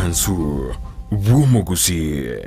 Obwansu bw'omogusii.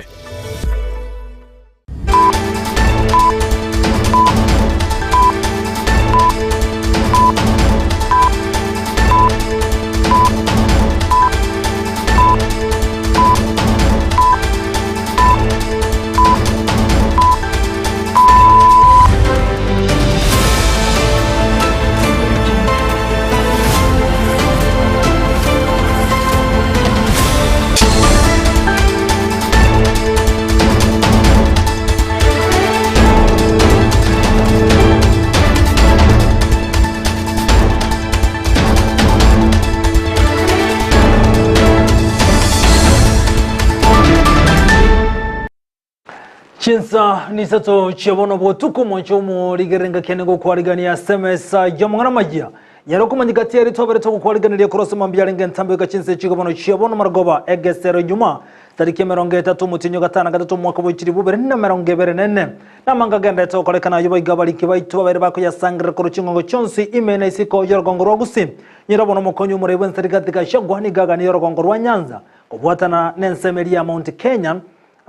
Chinsa nisato chia bono botuko mwanche omorigerere ngaki ane gokwarigania ase emesa y'amang'ana amayia. Nyara okomanyeka tiari twabere togokwariganeria korwa ase mambia arenge entambe goika chinsa echi iga bono chia bono marogoba egesero nyuma tariki emerongo etato omotienyi o gatano na gatato omwaka bwa chilifu bibere na emerongo ebere na ene. Namange agenderete gokorekana ayio boigo abariki baito babere bakoyasangerera korwa chingongo chionsi ime na isiko y'orogongo rwa Gusii. Nyora bono omokonyi omorai bw'ense Rigathi Gachagua nigo aganirie orogongo rwa Nyanza kobwatana nensemo eria ya Mount Kenya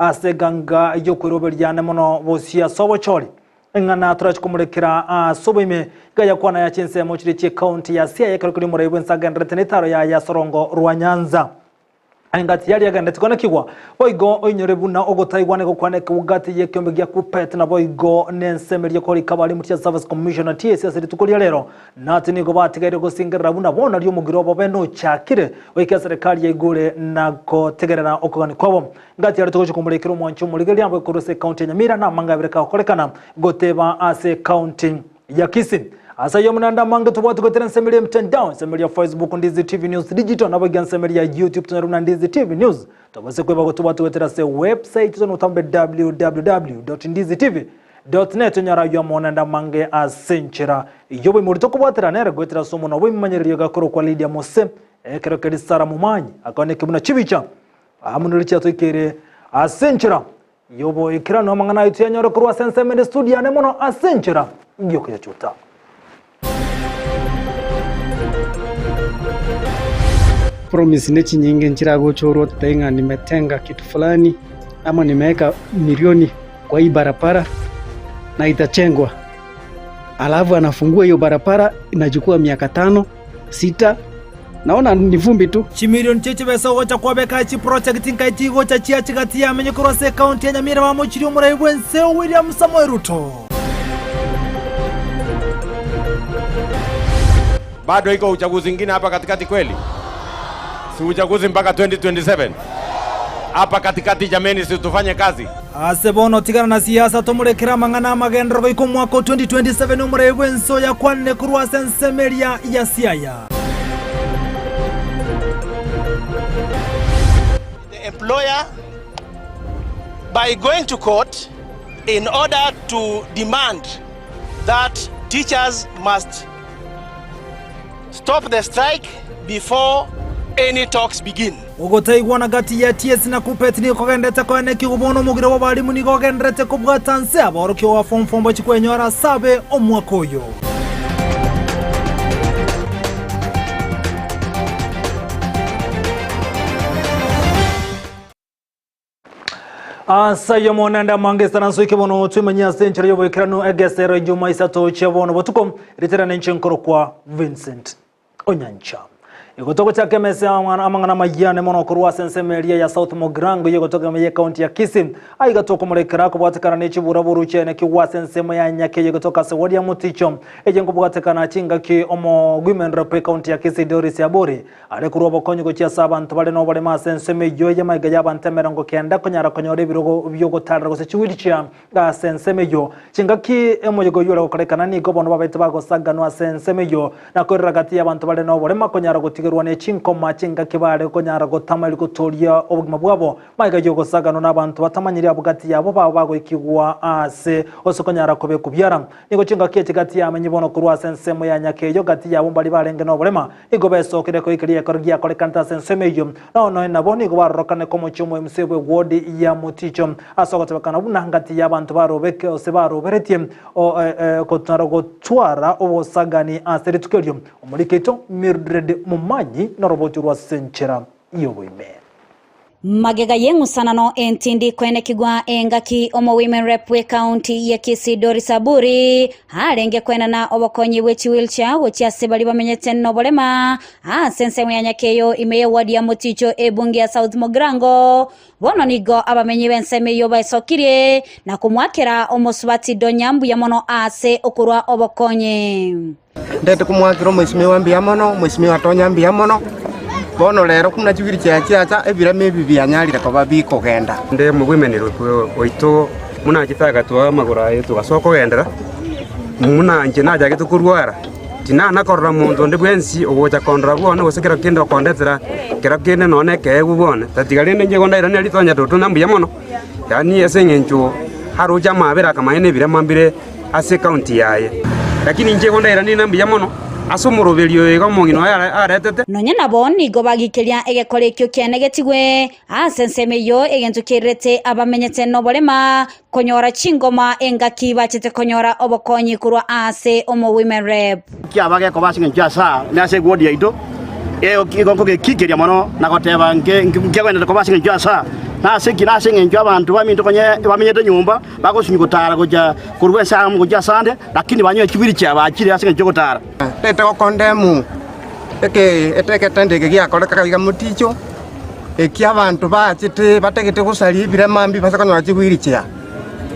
Ase eganga y'okweroberia ane mono bosio ase obochori, eng'ana torache komorekera ase oboime, iga yakwana ya chinsemo chiria chi'ecounty ya Siaya ekero keria omorai bwense agenderete netaro yaye ase orongo rwa Nyanza. Engati yaria agenderete konekigwa, boigo oinyore buna ogotaigwana gokwanekigwa gati y'ekeombe gia Kuppet naboigo nensemo eria ekorika abarimu Teachers Service Commission na TSC ase rituko ria rero. Nati nigo batigaire gosingerera buna bono ri'omogiro obobe nochakire goika eserekari yaigure na gotegerera okogania kwabo. Ngati aria togochia komorekera omwanchi omorigereria abwe korwa ase ecounty ya Nyamira na amang'a abere kagokorekana goteba ase ecounty ya Kisii. Ase ayio omonande amange tobwate goetera ensemo eria emtandao, ensemo eria Facebook Ndizi TV News Digital nabo iga ensemo eria YouTube tonyore buna Ndizi TV News. Tobase kweba gotobwate goetera ase website tonyore otambe www.ndizitv .net onyore ayio amonande amange ase enchera y'oboimori tokobwatera nere goetera ase omonwa bw'ebimanyererio gakorokwa Lydia Mose ekero keria Sarah Momanyi akaoneka buna chibicha Amo nere chiatoikeire ase enchera y'oboikeranu amang'ana aye tuyanyore korwa ase ensemo ende studio yane mono ase enchera y'okoyachuta. Promise ne chinyinge nchiragochorwa ototebie ng'a nimetenga kitu fulani ama nimeweka milioni kwa hii barabara na itachengwa, alafu anafungua hiyo barabara inachukua miaka tano sita Naona ni vumbi tu. Chimilioni chie chibesa ogocha kwabeka chiproject nkai chigocha chia chigati yamenye korwa ase ekaunti ya Nyamira bamochirie omorai bwense William Samoei Ruto. Bado iko uchaguzi ingine hapa katikati kweli? Si uchaguzi mpaka 2027? Hapa katikati jameni, si tufanye kazi. Ase bono tigana na siasa tomorekere amang'ana amagenderero goika omwaka o 2027 omorai bwense oyakwanire korwa ase ensemo eria ya Siaya. The employer by going to court in order to demand that teachers must stop the strike before any talks begin. Ogotaigwana gati ya TSC na Kuppet nigo kogenderete koenekigwa bono omogiro bw'abalimu nigo ogendererete kobwata nse aborokigwa ba form four mbachi kwenyora ase abe omwaka oyo. Ase ayio monende amange esaranso ike bono twemanyie ase enchera y'oboikeranu egesero ejuma isato chia bono botuko riterane inche nkorokwa Vincent Onyancha. Igo togochaka emesa ya amang'ana amayia mono korwa ase ensemo eria ya South Mugirango y'egotoka ime y'ekaunti ya Kisii. Aiga tokomorekera kobwatekana ne chiburaburu chiaye kigwa ase ensemo ya Nyake y'egotoka ase ward ya Muticho. Eye nkobwatekana chingaki omoguimen rep ekaunti ya Kisii Doris Abori Are korwa obokonyi gochia ase abanto bare noboremo ase ensemo eyio y'amaiga y'abanto 90 konyara konyora ebirogo bi'ogotaarera gose chiwheelchair ase ensemo eyio. Chingaki omoyega oyio ore gokorekana nigo bono babete bagosanganwa ase ensemo eyio na koirera gati y'abanto bare noborema konyara gotigerwa ne chinkoma chingaki bare konyara gotama erio gotooria obogima bwabo. Maiga y'ogosaganwa n'abanto batamanyiri abwo gati yabo babo bagoikigwa aase gose konyara kobekwa biara. Nigo chingaki echi gati y'amenyi bono korwa ase ensemo ya nyakeyo gati yabo mbaria barenge noborema Nigo besokire koikeria ekero giakorekanete ase ensemo eyio, na nonya nabo nigo barorokane komochia omoemuse bw'ewodi ya moticho ase ogotebekana buna ngati y'abanto barobeke gose baroberetie gotara gotwara obosagani ase rituko erio. Omoriki oito Mildred Momanyi noroboti rw'ase enchera y'oboime. Magega y'eng'usanano entindi koenekigwa engaki omo Women Rep bw'ecounty ya Kisii Doris Aburi arenge koenana obokonyi bwe chiwheelchair gochia ase baria bamenyete noborema ase ensemo ya Nyakeyo ime y'eward ya Moticho ebunge ya South Mugirango. Bono nigo abamenyi b'ensemo eyio baesokirie na komoakera omosubati Donya mbuya mono ase okorua obokonyi. Ndete komwakera omoisimigwa mbuya mono, omoisimigwa Tonya mbuya mono. Bono rero buna chigwiri chiaye chiacha, ebirema ebi bianyarire koba bikogenda. Nde omobwemeneri oito buna achete agatoa amagoro aye togasoa kogendera, buna inche nachagete korwara, tinana korora monto onde bwensi ogocha kondora bwone gose kero kende okondetera kero kende nonya na ekeegwa bwone, tatiga rende inche igo ndairaneria ritonya toto ng'a mbuya mono, yaani ase eng'encho aroche amabera akamanya na ebirema mbire. ase ekaunti yaye. Lakini inche igo ndairanie ng'a mbuya mono ase omoroberio oyo iga omong'ina oye aretete. Nonya nabo nigo bagikeria egekora ekio kiane getigwe ase ensemo eyio, egento kiairerete abamenyete noborema konyora chingoma engaki bachete konyora obokonyi korwa ase omo-women rep. Kiaba gekoba ase engencho y'asaa na ase egwodi yaito, igo nkogekikeria mono na goteba nkegenderere koba ase engencho y'asaa. Nase ki? Nase engencho abanto baminto konya bamenyete nyomba bagosinywa gotara gocha korwa ense amo gochia asande, lakini banyore chibwiri chiabo achire ase engencho y'ogotara. Reta gokondemu eke egetendo eke giakoreka iga moticho, eki abanto bachete batagete gosaria ebirema mbi base konyora chibwiri chia.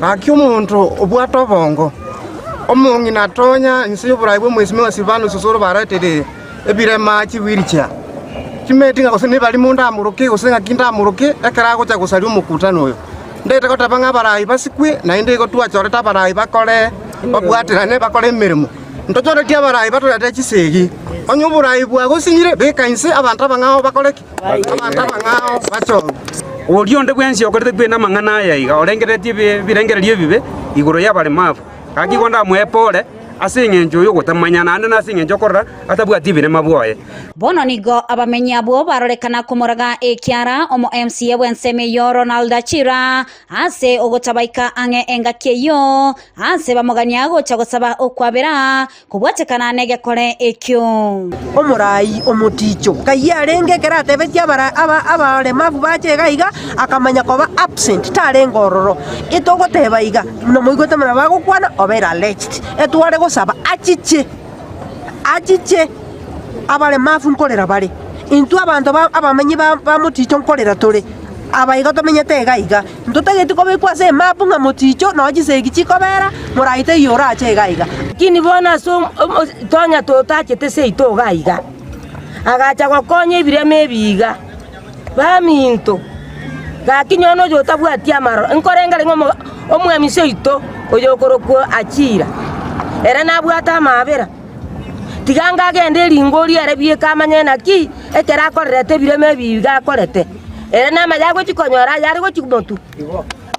Gaki omonto obwate obongo, omong'ina atonya inse y'oboraai bw'omwesimigwa Silvanus Osoro baretere ebirema chiwheelchair. Chimeti ng'a gose nebarimo ndamoroke gose ng'aki ndamoroke ekero agocha gosaria omokutano oyo. Ndete goteba ng'a abarai basikwe naende igo twachorete abarai bakore babwaterane bakore emeremo. Ntochoreti abarai batorete chisegi. Onye oborai bwagosinyire beka inse abanto abang'ao bakore ki? Abanto abang'ao bachorwe. Oria onde bwensi okorete kwena amang'ana aya iga, orengereretie ebirengererio ebibe igoro y'abaremavu, gaki igo ndamoe pore ase engencho y'ogotamanya, naende nase engencho okorora atabwati ebirema bwoye. Bono nigo abamenyi abwo barorekana komoraga ekiara omo MCA bw'ensemo eyio Ronald Achira ase ogotabaika ang'e engaki eyio ase bamogania gocha gosaba okwabera Kobwatekana negekore ekio. Omoraai omoticho kayio arenge ekero atebetie abaremavu bache iga iga, akamanya koba absent, tarenge ororo. Etogoteba iga, buna moigwete buna bagokwana, obeire alleged. Etware gosaba achiche, achiche abaremavu nkorera bare. Intwe abanto abamenyi ba moticho nkorera tore, aba iga tomenyete iga iga. Ntotageti kobekwa ase emapu ng'a moticho nao chisegi chikobera, moraite eyio orache iga iga. Lakini bono ase tonya totachete seito iga iga, agacha gokonya ebirema ebi iga, baminto, gaki nyono oyo otabwati amaroro, nkorenge ng'a omwemisi oito oyokorokwa Achira, ere nabwate amaabera, tiga anga agende ringori ere bieka amanye naki ekero akorerete ebirema ebi iga akorete. Ere namaya agochia konyora ayare gochia motwe,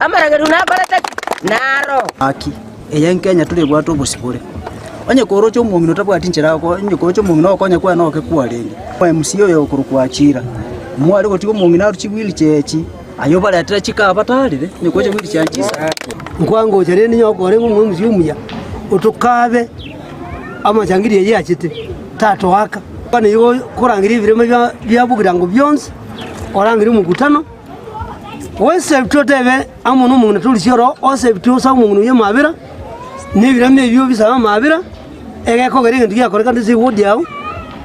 amaragerero nakorete ki? Naro. Gaki, eye nkenya torebwate obosibore. Onye koroche omong'ina otabwati nchera ako onye koroche omong'ina ogokonya kwaye noke kwarenge. MC oyo okorokwa Achira, mware gotiga omong'ina arwe chiwheelchair echi, aye obaretera chikaba batarire, onye koroche wheelchair nchisa. Nkwangocha rende onye okorenge omomc omuya, otokabe amachangiri ayio achete, tatoaka. Bono igo korangeria ebirema bia bia bogirango bionsi. Orangerie omokutano, oesebtie otebe amo nomong'ina torisia oro, osebtie osabe omong'ina oyio amabera, na ebirama ebio obisabe amabera, egekogera egento giakorekana ase eward yao,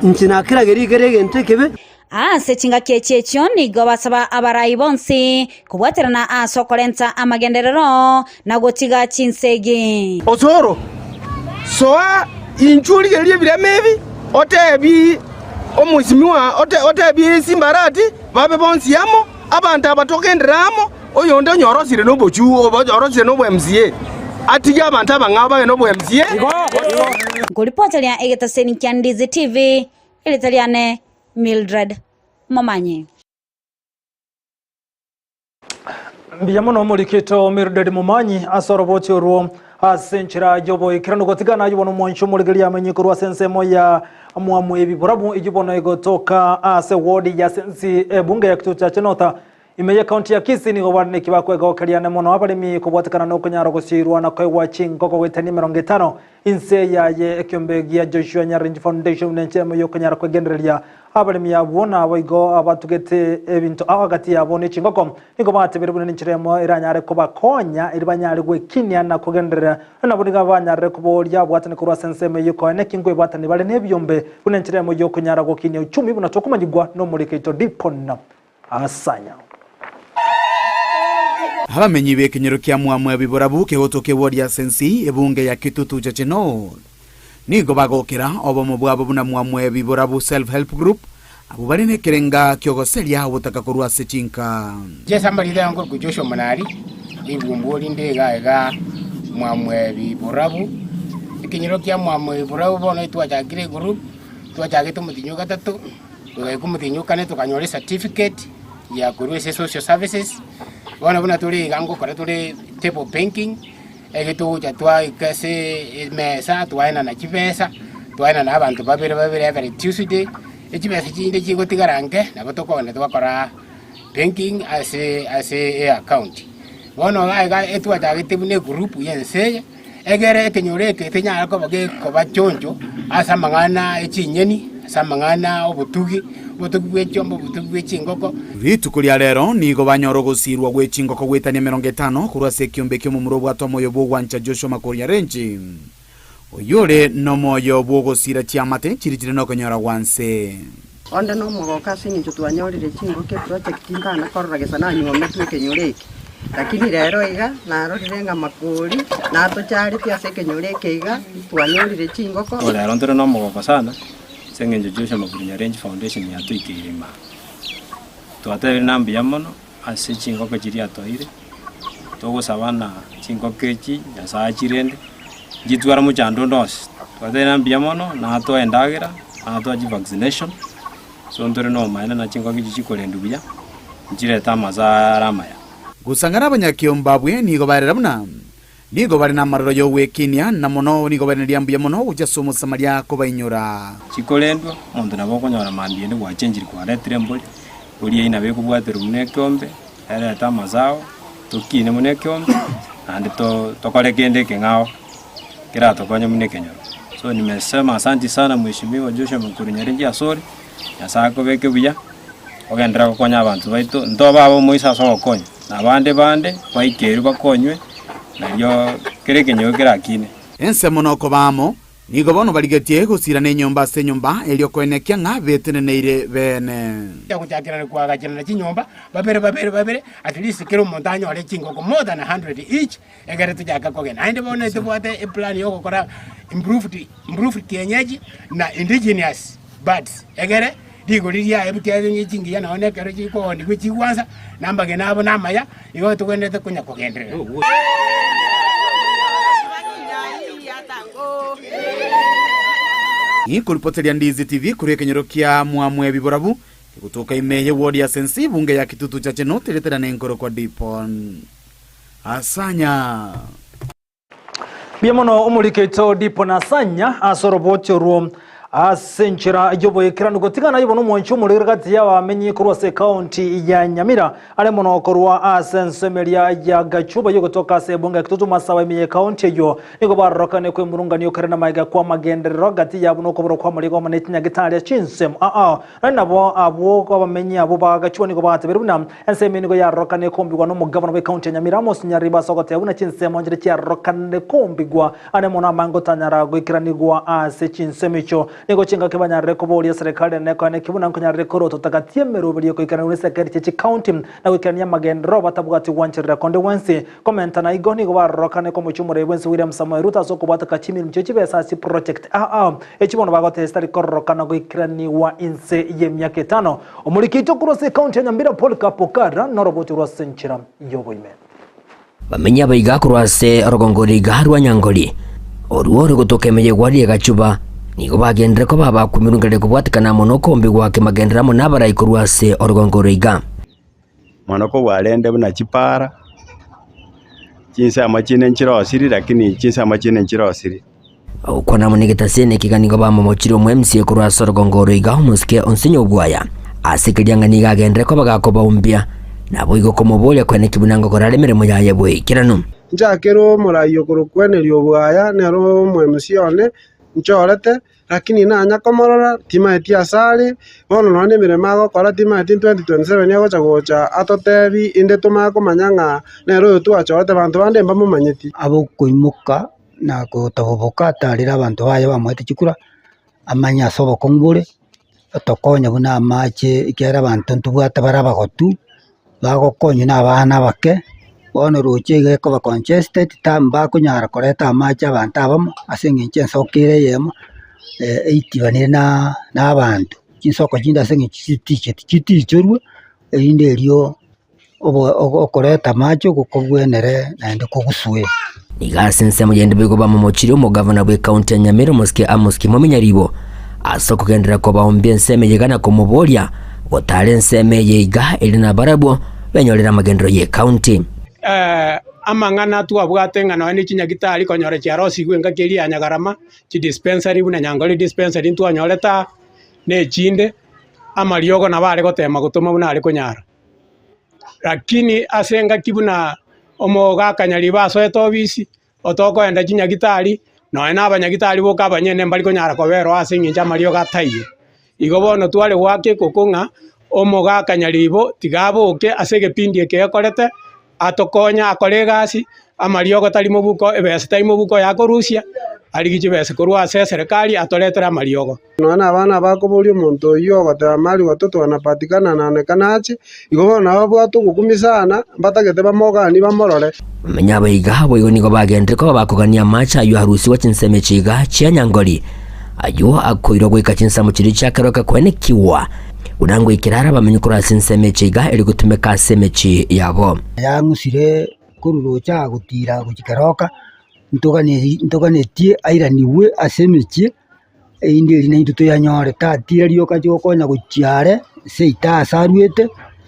inche nakeragerie kere egento ekebe. Ase chingaki echi echio nigo basaba abarai bonsi kobwaterana ase okorenta amagenderero na gotiga chinsegi. Osoro, soa inchuo origererie ebirema ebi, otebi Omoisimigwa otebie chimbarati babe bonsi amo, abanto aba togenderere amo, oyonde onye orosire nobochuu, orosire nobo MCA, atige abanto abang'ao babe nobo MCA. Nkoripoteria egetaseni kia Ndizi TV, erieta riane Mildred Momanyi. Mbuya mono omorikito Mildred Momanyi ase oroboti orwo ase enchera y'oboikeranu gotigana ayio bono omwancho omorigereria amenye korwa ase ensemo ya Mwamwebi Borabu eyio bono egotoka ase ward ya Sensi ebunge ya Kituo Chache North. Ime y'Ekaunti ya Kisii nigo bare neki bakwegokeria ane mono abaremi kobwatekana nokonyara gosiirwa na koegwa chingoko goetania 50 inse yaye ekiombe gia Joshua Nyarinji Foundation buna enchera emo yokonyara kwegendereria abaremi abwo naboigo abatugete ebinto ao agati yabo ne chingoko nigo batebire buna nenchera emo eranyare kobakonya eri banyare gwekinia na kogenderera nabo nigo banyarire koboria abwatani korwa ase ensemo eyio koe neki nkoebwatani bare nebiombe buna enchera emo yokonyara gokinia uchumi buna tokomanyigwa nomorikeito Dipon Asanya. Abamenyi b'ekenyoro kia Mwamwa Biborabu kegotoka ewodi ya Sensi, ebunge ya Kitutu Chache North, nigo bagokera obomo bwabo buna Mwamwa Biborabu Self Help Group, abwo bare nekerenga ki'ogoseria obotaka korwa ase chinka. Jesu amarita yango korokwa Joshua Monari, ribumbu rinde iga iga Mwamwa Biborabu. Ekenyoro kia Mwamwa Biborabu bono etwachakire egroup, twachagete omotienyi o gatato. Togaika omotienyi o kane tokanyora ecertificate ya korwa ase social services, bono buna tore iga ngokora tore table banking, ege togocha twaika ase emesa twaenana chibesa, twaenana abanto babere babere every Tuesday, echibesa chinde chigotigara nke nabo tokogenda twakora banking ase ase eaccount. Bono iga iga etwachagete buna egroup ya ense eye. Egere ekenyoro eke tenyare koba gekoba choncho ase amang'ana e chinyeni, ase amang'ana 'obotugi, obotugi bwe chiombe, obotugi bwe chingoko. Rituko ria rero nigo banyora ogosiirwa gwe chingoko goetania 50 korwa ase ekiombe ki'omomura obwate omoyo bw'ogwancha Joshua Makori Nyarenchi, oyio ore nomoyo bw'ogosiira chiamate chirichire nokonyora gwa nse. Onde nomogooko ase engencho twanyorire chingoko eproject ntana korora gesa nanywometwe ekenyoro eke, lakini rero iga narorire ng'a makori natochareti ase ekenyoro eke iga twanyorire chingoko. Rero ntore nomogoko sana ase eng'encho Joshua Makuri Nyarenchi Foundation yatoikeire imaa. Twatebire na mbuya mono ase chingoko chiria atoeire, togosaba na chingoko echi Nyasaye achirende, nchitware mochando onde onsi. Twatebire na mbuya mono, natoe endagera, natoe chivaccination, so ntore na obomaene na chingoko echi chikorendwa buya, nchirete amazao are amaya. Gosang'ana abanyakeombe abwe nigo barera buna Nigo bare namaroro y'ogwekinia, na mono nigo bare neria mbuya mono gochia ase Omosamaria kobainyora. Chikorendwa, omonto nabo okonyora mambia ende gwachenchiri kwaretire embori, embori eyio nabo ekobwaterwa buna ekeombe, erete amasao, tokine buna ekeombe, naende to tokore kende ekeng'ao keratokonye buna ekenyoro. So nimesema asanti sana mheshimiwa Joshua Mukuru Nyaringi asore, Nyasaye akobeke buya, ogenderere gokonya abanto baito, ntobe abamoiso ase ogokonya. Na abande bande baikerwe bakonywe, nario kera ekenyoro kerakine. Ensemo nokoba amo, nigo bono barigetie gosiirana enyomba ase enyomba, erio koenekia ng'a beteneneire beene. Gochakera koagachanana chinyomba babere babere babere at least kera omonto anyore chingoko more than 100 each egere tochake kogenda. Naende bono tobwate eplan ya ogokora improved improved kienyeji na indigenous birds egere Rigori riaye rikiagera chingiya nonya nekero chikoonigwa chigwansa, na amagena abo namaya, igo togwenerete konya kogenderera. Nikoripoteria Ndizi TV korwa ekenyoro kia Mwamwebi Borabu, kegotoka ime ye ward ya Sensi, bunge ya Kitutu Chache North, eretera nenkoro kwa Dipon Asanya. Mbuya mono omorike oito Dipo Nasanya ase oroboti orwo ase enchera y'oboikeranu gotigana aye bono omwanchi omorero gati y'abamenyi korwa ase ekaunti ya Nyamira are mono korwa ase ensemo eria ya Gachuba y'ogotoka ase ebunge ya Kitutu Masawa ime y'ekaunti eyio nigo barorokane kwemurungania okere na maega kw'amagenderero gati yabo nokobora kw'amariga amo ne chinyagitari chinsemo aa Naende nabo abwo abamenyi abwo bagachua nigo batebirie buna ensemo eye nigo yarorokane kombigwa nomogavana bw'ecounty ya Nyamira Amos Nyaribo ase ogoteba buna chinsemo nchire chiarokanire kombigwa ande mono amange otanyara goikeranigwa ase chinsemo echio. Nigo chingaki banyarire koboria eserekari ene koeneki buna nkonyarire korotota gati y'emeroberi ekoikeranigwa neserekari chie chicounty na goikerania amagenderero batabwati gwancherera konde gwensi. Komenta naigo nigo barorokane komochia omorei bwensi William Samoei Ruto ase okobwateka chimirimo chie chibesa ase chiproject aa echi bono bagotebia chitari kororokana goikeranigwa inse y'emiaka etano. Omoriki oito korwa ase ekaunti ya Nyamira Polycarp Okara noroboti rwa ase enchera y'oboime. Bamenye abaiga korwa ase orogongo riga rwa Nyangori, orwo rogotoka emeyegwa ri'egachuba, nigo bagenderere koba abakumirungereria kobwatekana amo nokombigwa kemagenderero amo nabarai korwa ase orogongo roiga. Mono kobua rende buna chipara, chinsemo chinde nchirosiri lakini chinsemo chinde nchirosiri. Ogokwana amo negetaseni ekiga nigo bamomochire omoMCA korwa ase orogongo oro iga omosike onsinye obwaya. Ase keria ng'a nigo agenderere koba gakobaumbia. Naboigo komoboria kweneki buna ngokora are emeremo yaye bw'eikeranu. Nchakere omorai okorokweneria obwaya, nere omo-MC one, nchorete, lakini nanya komorora, timaeti asare, bono nonya na emeremo agokora timaeti 2027 agocha gocha atotebi inde tomanye komanya ng'a nere oyo twachorete, banto bande mbamomanyeti. Abokoimoka na gotoboboka atarere abanto baye bamoete chikura, amanye ase obokong'u bore, otokonye buna amache ekiagera abanto ntobwate bare abagotu, bagokonywa na abana abake, bono roche iga ekoba congested mbakonyara koreta amache abanto abamo ase eng'encho ensoko ere eyemo eitibanire na na abanto. Chinsoko chinde ase eng'encho chiticheti chitichorwe, erinde erio obo okoreta amache oko kobwenere naende kogusue. Nigo ase ensemo yende boigo bamomochirie omogavana bw'ekaunti ya Nyamira omosike Amos Kimomi Nyaribo ase okogenderera kobaombia ensemo eye iga na komoboria gotara ensemo eye iga erio nabarabwo benyorere amagenderero y'ekaunti. Amang'ana twabwate ng'a nonya ne chinyagitari konyora chiarosigwe engaki eria ya Nyagarama, chidispensary buna Nyangori dispensary ntwanyorete aa, na echinde, amariogo nabo are gotema gotoma buna are konyara. Lakini ase engaki buna omogaka nyaribo asoete obisi, otokoenda chinyagitari, nonya na abanyagitari boka abanyene mbari konyara koberwa ase eng'encho amariogo ataiyo. Igo bono tware goaka ekoko ng'a omogaka nyaribo tiga aboke ase egepindi eke ekorete, atokonye akore egasi, amariogo tari mobuko, ebesa tari mobuko yakorusia, arigie chibesa korwa ase eserekari atoretere amariogo. Nonya nabana abakoboria omonto oyio ogoteba mali watoto wanapatikana anaonekana ache, igo bono nabo babwate ogokumia sana, mbatagete bamoganie bamorore. Bamenye abaiga boigo nigo bagenderire koba bakogania amache ayio arusigwe chinsemo echi iga chia nyangori, ayio akoirwa goika chinsemo chiria chiakeroka koenekigwa, buna ngoikera are abamenyi korwa ase ensemo echi iga eri gotumeka ase emechie yabo. Yang'usire korwa roche agotira gochia keroka, ntoganetie airanigwe ase emechie. Erinde eri naintwe toyanyore, tatira rioka ache gokonya gochia are seito aase aruete,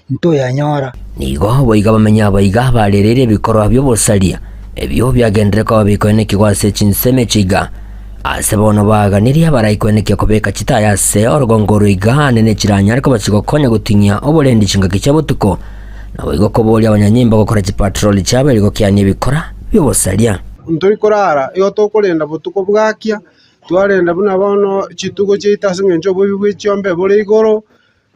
ntoyanyora. Nigo boigo abamenyi abaiga barereire ebikorwa bi'obosaria, ebio biagenderire koba bikoenekigwa ase chinsemo echi iga. Ase bono baganirie abaraikwenikia kobeka chitaya ase orogongo oro iga ane ne chiranyare koba chigokonya goting'ia oborendi chingaki chia botuko, naboigo koboria abanyanyimbo gokora chipatroli chiabo erio gokiania ebikora bi'obosaria. Ntori korara, igo tokorenda botuko bwakia, Twarenda buna bono chitugo chiaito ase eng'encho oboibi bwe chiombe bore igoro,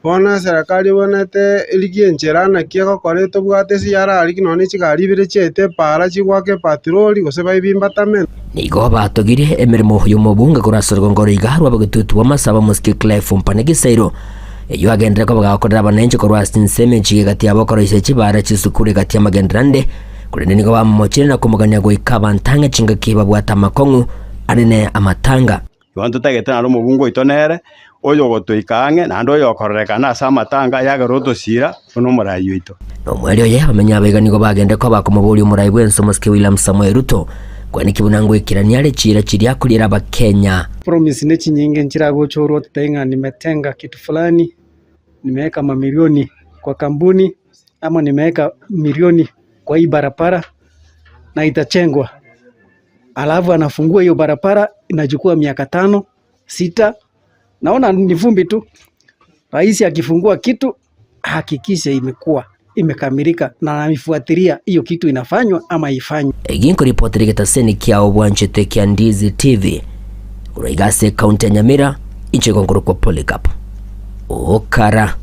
bono eserekari ebwenerete erigie enchera naki egokora etobwate ase yarariki nonya ne chigari ibere chiaito epaara chigoaka epatroli gose baibi mbatame. Nigo batogirie emeremo y'omobunge korwa ase orogongo roiga rw'abagetutu b'amasabo omosike Clive Mpane Gisairo, eyio agenderere koba gakorera abananchi korwa ase chinsemo echi egati yabo koroisia chibaara chisukuru egati y'amagenderero ande, korende nigo bamomochire na komogania goika abanto ang'e chingaki babwate amakong'u Are amatanga. Igo ntotagete naende omobungo oito nere, oyogotoika ang'e, naende oyokororekana ase amatanga ayagera otosiira buna omoraai oito. Nomoerio oye abamenyi abaiga nigo bagende koba bakomoboria omorai bw'ense omosike William Samoei Ruto, kweneki buna ngoikerania are chiira chiria akoriera abakenya. Promise ne chinyinge nchiragochorwa ototebie ng'a nimetenga kitu fulani, nimeweka mamilioni kwa kampuni, ama nimeweka milioni kwa hii barabara na itachengwa. Alafu anafungua hiyo barabara inachukua miaka tano sita, naona ni vumbi tu. Rais akifungua kitu hakikishe imekuwa imekamilika na anaifuatilia hiyo kitu inafanywa ama haifanywi. Egi nkoripotera egetaseni kiao bwanchete kia Ndizi TV korwa iga ase ekaunti ya Nyamira, inche igo nkorokwa Polycarp Okara.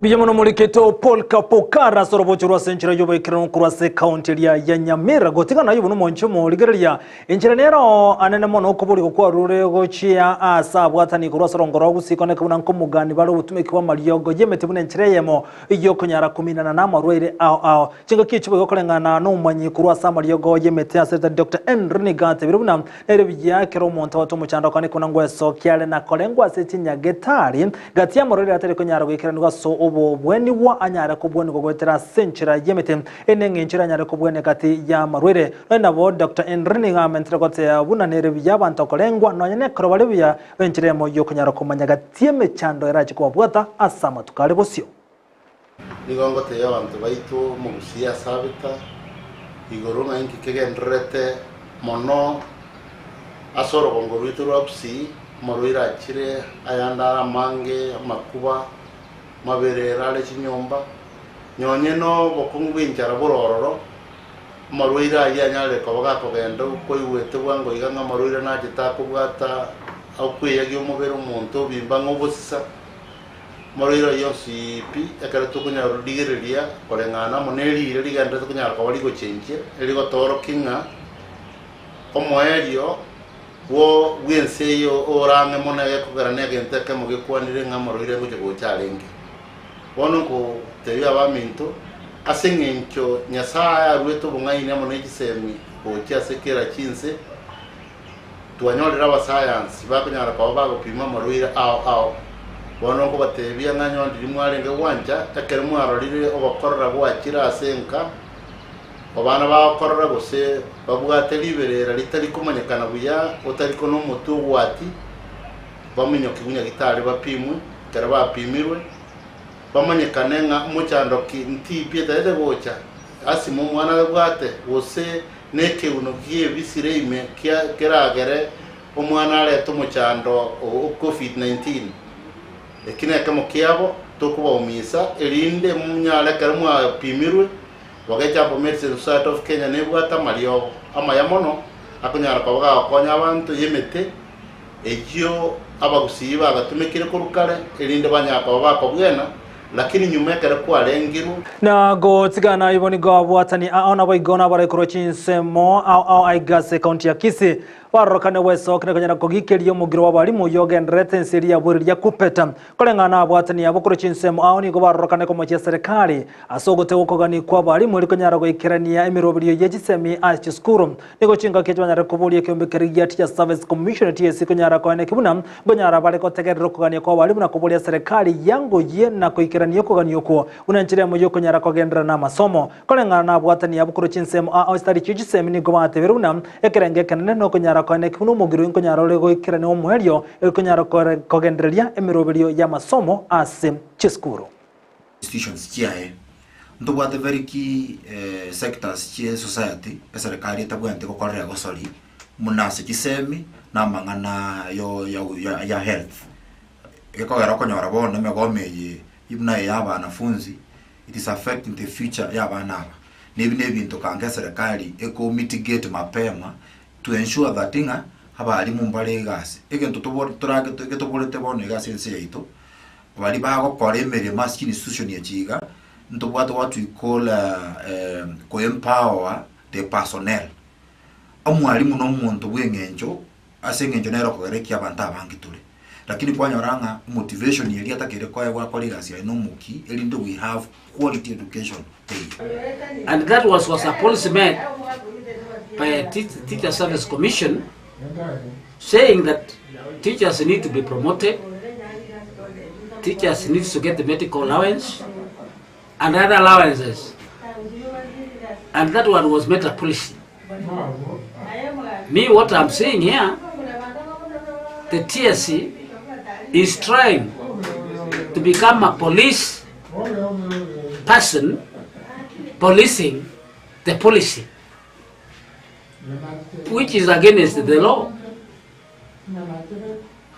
Mbuya mono moriketo Paul Kapokara ase orobocho rwase enchera y'oboikeranu korwa ase ekaunti eria ya Nyamira gotiga naye buna omonche omorigereria enchera nero anene mono okoborigwa kwarure gochia ase abwatani korwa ase orongo rwa Gusii koneka buna nkomogani bare obotumeki bw'amariogo y'emete buna enchera eyemo y'okonyara kominana namarwaire ao ao Chingaki echi boigo koreng'ana nomomanyi korwa ase amariogo y'emete ase ritari Doctor Henry nigo atebire buna nere buya ekero omonto abwate omochando akwane buna ngwesokia are na korengwa ase chinyagetari gati y'amarwaire atari konyara goikeranigwa ase obobwenigwa anyare kobwenigwa goetera ase enchera y'emete ere neng'encho eranyare kobwenia gati y'amarwaire. Nonya nabo Doctor Henry nigo amentire goteba buna nere buya abanto korengwa nonya nekero bare buya enchera eyemo y'okonyara komanya gati y'emechando erache kobabwata ase amatuko are bosio. Nigo ngotebia abanto baito omogusii ase Abita igoro ng'a inki kegendererete mono ase orogongo rwaito rwa Gusii, amarwaire achire ayande are amange, amakuba, amaberero are chinyomba. Nonye nobokong'u bw'enchara bore ororo, amarwaire ayio anyarire koba gakogenda okoigwete bwango iga ng'a amarwaire nachete akobwata okweyagia omobere omonto obimba ng'a obosisa. Amarwaire ayio onsi pi ekero tokonyara rigereria koreng'ana amo ne riire rigenderete konyara koba rigochenchia, erigotoorokia ng'a omoerio bwo bw'ense eye ore ang'e mono egekogera na egento ekemo gekwanire ng'a amarwaire ngocha gocha arenge. Bono nkotebia abaminto, ase engencho Nyasae aruete obong'aini amo ne chisemi gochia ase kera chinse, twanyorire abasayansi bakonyara koba bagopima amarwaire ao ao. Bono nkobatebia ng'a nyowe ndiria mwarenge gwancha, ekero mwarorire ogokorora gwachire ase enka, abana bagokorora gose babwate riberera ritari komanyekana buya, otari kona omotwe ogwati, baminyokigwe nyagitari bapimwe, ekero bapimirwe, bamanyekane ng'a mochando ki ntipi etaete gocha, asima omwana abwate, gose nekeuno kiebisire ime kia keragere omwana arete omochando o Covid 19. Eki nekemo kiabo tokobaumisa, erinde monyare ekero mwapimirwe, Bogecha Medicine Society of Kenya nebwate amariogo amaya mono akonyara koba gagokonya abanto y'emete eyio abagusii bagatumekire korwa kare, erinde banyare koba bakobwena, lakini nyuma ekero kwarengirwe. Na gotigana ibo nigo abwatani ao naboigo nabare korwa chinsemo ao ao aiga ase ekaunti ya Kisii barorokane gwesokia na konyara kogikeria omogiro bw'abalimu oyio ogendererete ense eria ya bweri Kupeta. Koreng'ana na abwatani abo korwa chinsemo ao nigo barorokane komochia serikali ase ogotegwa okogania kw'abalimu eri konyara goikerania emeroberio ye chisemi ase chisukuru. Nigo chingaki echi banyare koboria ekeombe keria gia Teachers Service Commission, TSC, konyara koeneki buna nkonyara bare gotegerera okogania kw'abalimu na koboria serikali yangoyie na koikerania okogania okwo buna enchera emo y'okonyara kogenderera namasomo. Koreng'ana nabwatani abwo korwa chinsemo ao chitari chie chisemi nigo batebire buna ekerengo ekenene nokonyara koeneki buna omogiro nkonyara ore goikerania omoerio eri konyara kogendereria emeroberio y'amasomo ase chisukuru. Institutions chiaye. Ntobwate very key sectors chie society eserekari etabwenereti gokorera egosori buna ase chisemi na amang'ana yo ya ya health. Gekogera okonyora bono emegomo eye buna eye ya abanafunzi it is affecting the future ya abana aba. Na ebi na ebinto kanga eserekari eko mitigate mapema to ensure that ng'a abalimu mbare egasi. Egento tobo torage getoborete bono iga ase ense yaito. Baria bagokora emeremo ase chiinstitution echi iga, ntobwate what we call ko empower the personnel. Omwalimu na omonto bw'eng'encho ase eng'encho nere okogera eki abanto abange tore. Lakini kwanyora ng'a motivation eria atakeire koegwa akore egasi yaye na omokia erinde we have quality education teiyo. And that was was a policy made by a Teacher Service Commission saying that teachers need to be promoted, teachers need to get the medical allowance and other allowances. And that one was made a policy. Me, what I'm saying here, the TSC is trying to become a police person policing the policy, which is against the law.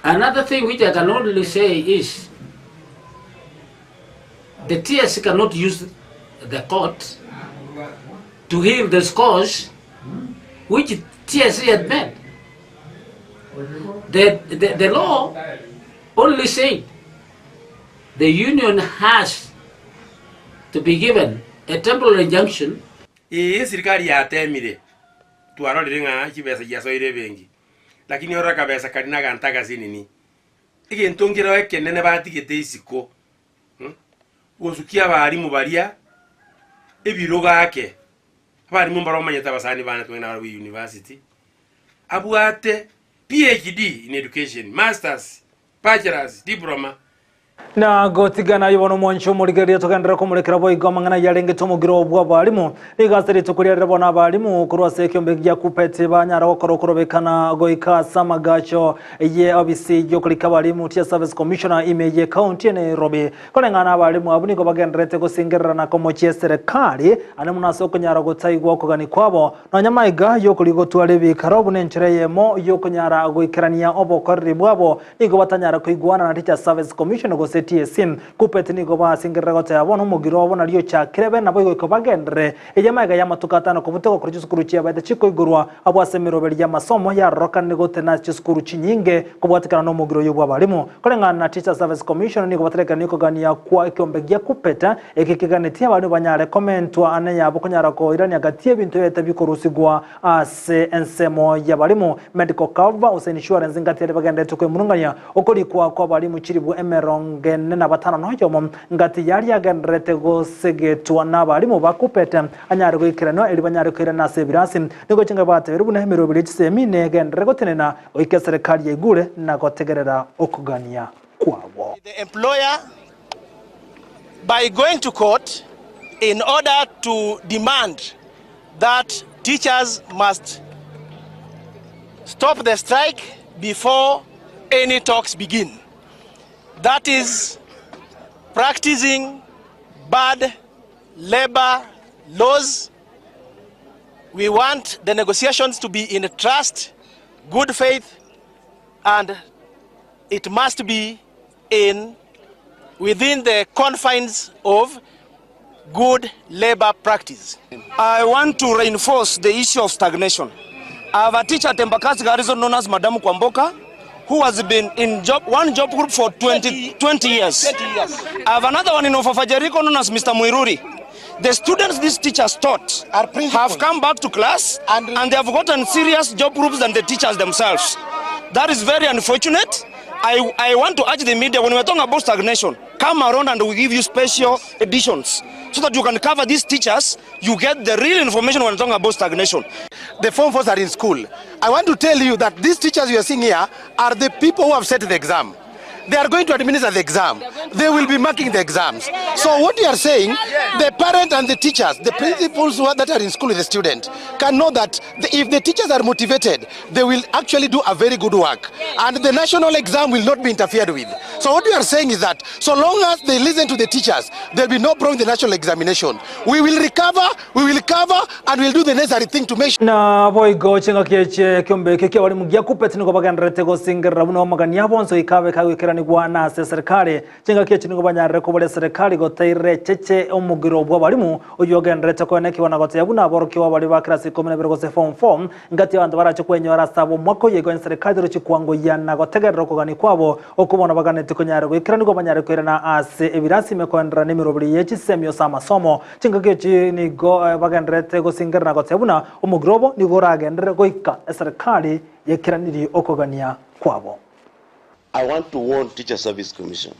Another thing which I can only say is the TSC cannot use the court to heal the scores which TSC had made. The, the, the law only said the union has to be given a temporary injunction. Ee, esirikari yatemire, twarorire ng'a chibesa chiasoire ebenki, lakini orore akabesa karia naganto agasinini. Egento nkereo ekenene batigete isiko, gosukia abalimu baria ebirogo ake, abalimu mbare omanyete abasani bane twang'ina barabwo university, abwate PhD in education, masters, bachelors, diploma. Na gotigana aye bono omwanche omorigereria togenderere komorekera boigo amang'ana ayio arengete omogiro bw'abalimu. Nigo ase rituko riarire bono abalimu korwa ase ekiombe gia Kupeti banyara gokora okorobekana goika ase amagacho ye obisi y'okorika abalimu Teacher Service Commissioner ime ye county ya Nairobi. Koreng'ana abalimu abwo nigo bagendererete gosingerera na komochia eserekari ane mono ase okonyara gotaigwa okogania kwabo Nonya maiga y'okoria gotwara ebikaro buna enchera eyemo y'okonyara goikerania obokoreri bwabo, nigo batanyara koigwana na Teachers Service Commission gose. gose TSC. Kuppet nigo basingerera goteba bono omogiro obo nario ochakire be nabo igoika bagenderere Eye magega y'amatuko atano kobuta gokora chisukuru chiabaete chikoigorwa abwo ase emeroberi y'amasomo yarorokanire gotena ase chisukuru chinyinge kobwatekana nomogiro oyo bw'abalimu. Koreng'ana na Teachers Service Commission nigo baterekerania okogania kwa ekiombe gia Kuppet eke keganetie abalimu banyare komentwa ane yabo konyara koirania gati y'ebinto ebiaete bikorusigwa ase ensemo y'abalimu, medical cover gose insurance ngati aria bagenderete kwemurungania okorikwa kw'abalimu chilifu emerongo ene na batano na oyomo ngati yaria agendererete gosegetwa n'abalimu ba Kuppet anyare goikeranwa erio banyare koirana ase ebirasi. Nigo chinga batebirie buna emeroberi ye chisemi negenderere gotenena goika eserekari yaigure na gotegerera okogania kwabo. The employer by going to court in order to demand that teachers must stop the strike before any talks begin. That is practicing bad labor laws. We want the negotiations to be in trust, good faith, and it must be in within the confines of good labor practice. I want to reinforce the issue of stagnation. I have a teacher at Embakasi Garrison known as Madam Kwamboka, who has been in job, one job group for 20, 20 years. 20 years. I have another one in Ofafa Jericho known as Mr. Muiruri. The students these teachers taught have come back to class and, and they have gotten serious job groups than the teachers themselves. That is very unfortunate. I, I want to urge the media when we're talking about stagnation, come around and we give you special editions so that you can cover these teachers, you get the real information when we're talking about stagnation. The form fours are in school. I want to tell you that these teachers you are seeing here are the people who have set the exam. They are going to administer the exam. They will be marking the exams. So what you are saying, the parent and the teachers, the principals who are, that are in school with the student, can know that the, if the teachers are motivated, they will actually do a very good work. And the national exam will not be interfered with. So what we are saying is that so long as they listen to the teachers, there will be no problem with the national examination. We will recover, we will cover, and we'll do the necessary thing to make sure. Na boigo chingaki echi ekiombe ekio ki'abalimu gia Kuppet nigo bagendererete gosingerera buna amagani abo onsi goika abe kagoikeranigwa na ase eserekari. Chingaki echi nigo banyarire koboria eserekari gotairera echeche omogiro bw'abalimu oyio ogendererete koenekigwa na gotebia buna aborokigwa baria ba class ikomi na ibere gose form four ngati abanto barache kwenyora ase abo omwaka oyo igo eserekari terochi kwangoyia na gotegerera okogania kwabo okwo bono baganetie konyara goikeranigwa banyare koirana ase ebirasi ime koenderera nemeroberi ye chisemi ase amasomo. Chingaki echi nigo bagendererete gosingerera na gotebia buna omogiro obo nigo oragenderere goika eserekari yaikeranerie okogania kwabo. I want to warn Teacher Service Commission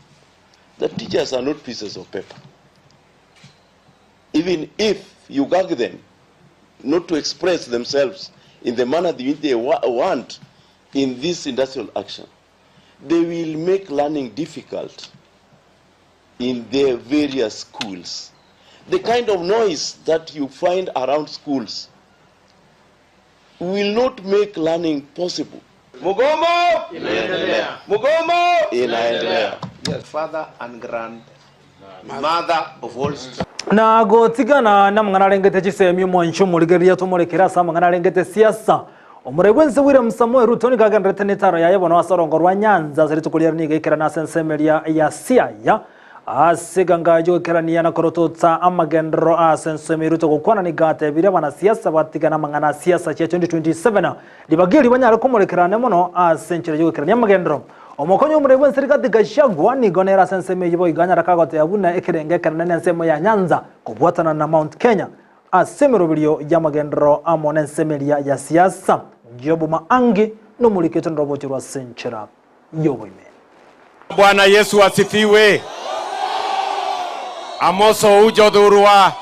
that teachers are not pieces of paper. Even if you gag them not to express themselves in the manner that they want in this industrial action, they will make learning difficult in their various schools. The kind of noise that you find around schools will not make learning possible. Mugomo Inaendelea. Mugomo Inaendelea. Yes, father and grandmother of all Na gotigana namang'ana arengete chisemi omwancho omorigereria tomorekere ase amang'ana arengete siasa. Omorai bw'ense William Samoei Ruto nigo agendererete netaro yaye bono ase orongo rwa Nyanza ase rituko riare nigo aikerana ase ensemo eria ya Siaya ase eganga y'ogoikerania na korototsa amagenderero ase ensemo ya Ruto gokwana nigo atebirie abanasiasa batigane amang'ana a siasa chia 2027 ribaga erio banyare komorekerane mono ase enchera y'ogoikerania amagenderero. Omokonyi omorai bw'ense Rigathi Gachagua nigo nere ase ensemo eyio boigo anyare kagoteba buna ekerengo ekenene nensemo ya Nyanza kobwatana na Mount Kenya Ase emeroberio y'amagenderero amo n'ensemo eria ya siasa, Job Maangi nomorikete norobocho rwa ase enchera y'oboime. Bwana Yesu asifiwe. Amoso ujothurwa.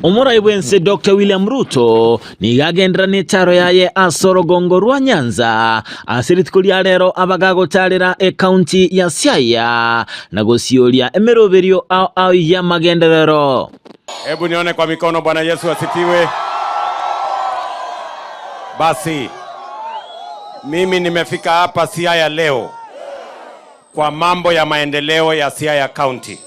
Omorai bw'ense Doctor William Ruto nigo agenderera netaro yaye ase orogongo rwa Nyanza ase rituko ria rero abagagotarera ekaunti ya Siaya na gosioria emeroberio ao ao y'amagenderero. Hebu nione kwa mikono. Bwana Yesu asifiwe. Basi mimi nimefika hapa Siaya leo kwa mambo ya maendeleo ya Siaya County.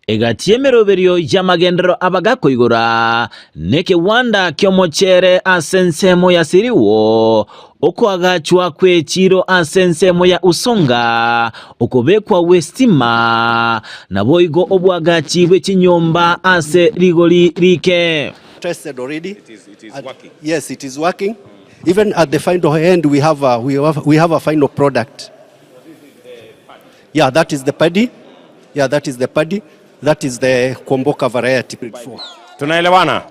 Egati y'emeroberio y'amagenderero abagakoigora nekegwanda ki'omochere ase ensemo ya Siriwo, okoagachwa kw'echiiro ase ensemo ya Usonga, okobekwa gw'esitima, naboigo oboagachi bwe chinyomba ase rigori rike. Tested already. It is, it is working. Yes, it is working. Even at the final end, we have a, we have, we have a final product. Yeah, that is the paddy. Yeah, that is the paddy. That is the Kwamboka variety. Tunaelewana?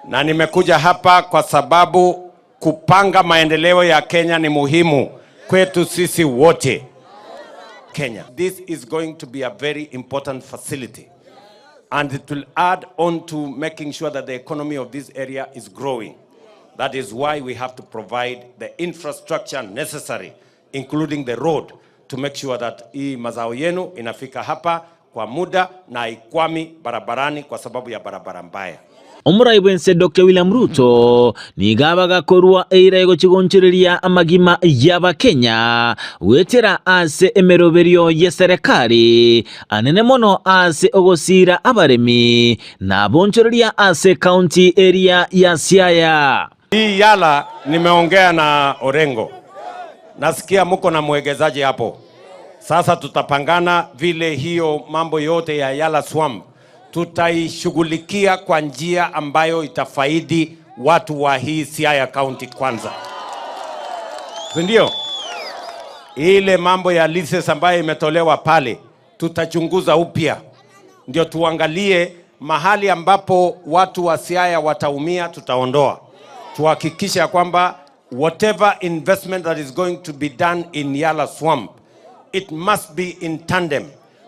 Na nimekuja hapa kwa sababu kupanga maendeleo ya Kenya ni muhimu kwetu sisi wote. Kenya. This is going to be a very important facility and it will add on to making sure that the economy of this area is growing. That is why we have to provide the infrastructure necessary, including the road, to make sure that hii mazao yenu inafika hapa kwa muda na haikwami barabarani kwa sababu ya barabara mbaya. Omorai bw'ense Dr William Ruto nigo abagakorwa eira egochigonchereria amagima y'Abakenya goetera ase emeroberio y'eserekari anene mono ase ogosiira abaremi na abonchoreria ase county eria ya Siaya. Hii Yala nimeongea na Orengo, nasikia muko na mwegezaji hapo. Sasa tutapangana vile hiyo mambo yote ya Yala Swamp tutaishughulikia kwa njia ambayo itafaidi watu wa hii Siaya County kwanza, si ndio? Ile mambo ya leases ambayo imetolewa pale tutachunguza upya, ndio tuangalie mahali ambapo watu wa Siaya wataumia, tutaondoa, tuhakikishe ya kwamba whatever investment that is going to be done in Yala Swamp it must be in tandem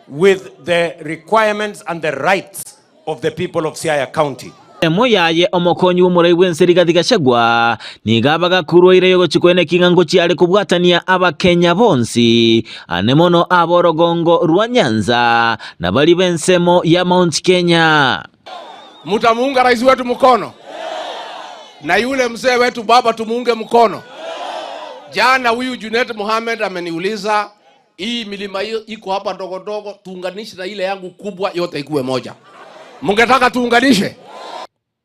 with the requirements and the rights of the people of Siaya County. Emo yaye omokonyi bw'omorai bw'ense Rigathi Gachagua nigo abagakurwa ire yogochia koeneki ng'a ngochia are kobwatania Abakenya bonsi, ane mono ab'orogongo rwa Nyanza na baria b'ensemo ya Mount Kenya. Mtamuunga rais wetu mkono na yule mzee wetu baba tumuunge mkono. Jana huyu Junet Mohamed ameniuliza hii milima hiyo iko hapa ndogo ndogo, tuunganishe na ile yangu kubwa, yote ikuwe moja. Mungetaka tuunganishe?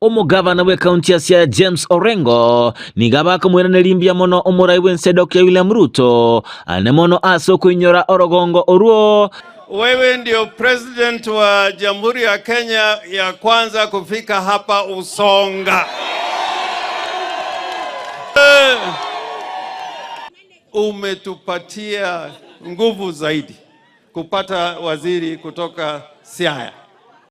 Omogavana bw'ekaunti ya Siaya James Orengo nigo abakomoiraneria mbuya mono omorai bw'ense Doctor William Ruto ane mono ase okoinyora orogongo orwo. Wewe ndio president wa Jamhuri ya Kenya ya kwanza kufika hapa Usonga. Umetupatia nguvu zaidi kupata waziri kutoka Siaya.